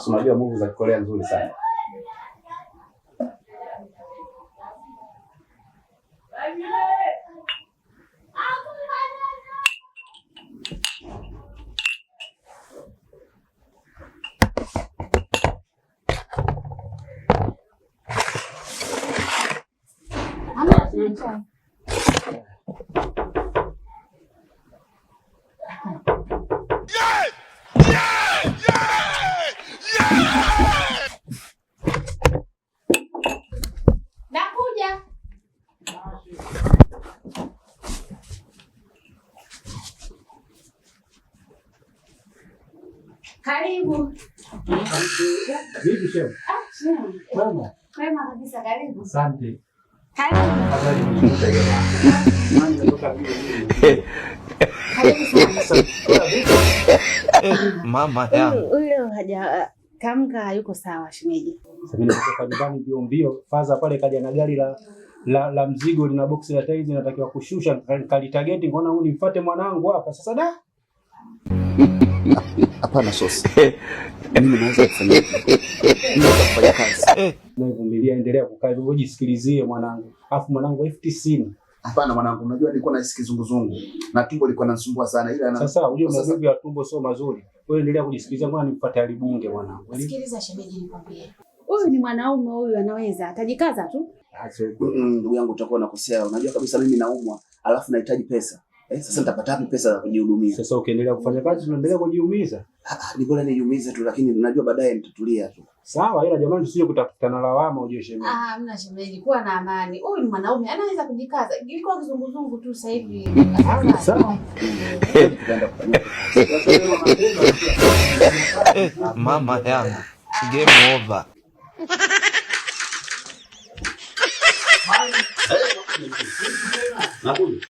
Unajua movie za Korea nzuri sana. Nakuja. Karibu. Vipi shehe? Ah, shehe. Kwema? Kwema kabisa, karibu. Asante. Karibu. Habari nzuri. Karibu sana. Mama yangu. Huyu leo haja kamka, hayuko sawa shemeji. Sasa mimi natoka nyumbani mbio mbio, faza pale kaja na gari la mzigo lina boksi la tiles natakiwa kushusha, kalitageti ngoona huyu nimfuate mwanangu hapa. Sasa da. Hapana sosi. Mimi naweza kufanya hivi. Mimi naweza kufanya kazi. Navumilia, endelea kukaa hivyo, jisikilizie mwanangu. Alafu mwanangu 90,000. Hapana mwanangu, unajua nilikuwa nahisi kizunguzungu na tumbo lilikuwa linanisumbua sana ila na Sasa unajua Sasa- maumivu ya tumbo sio mazuri. Wewe endelea kujisikiliza, ngoja nimfuate alibunge mwanangu. Sikiliza shemeji, nikwambie. Huyu ni mwanaume huyu, anaweza atajikaza tu. Ndugu yangu utakuwa unakosea. Unajua kabisa mimi naumwa, alafu nahitaji pesa. Sasa nitapata wapi pesa za kujihudumia? Sasa ukiendelea kufanya kazi tunaendelea kujiumiza. Ah, ni bora nijiumize tu, lakini najua baadaye nitatulia tu. Sawa, ila jamani tusije kutafutana lawama ujue shemeji. Ah, hamna shemeji, kuwa na amani. Huyu ni mwanaume anaweza kujikaza. Ilikuwa kizunguzungu tu sasa hivi. Ah, sawa. Tutaenda kufanya Mama yangu. Game over. Nakuja.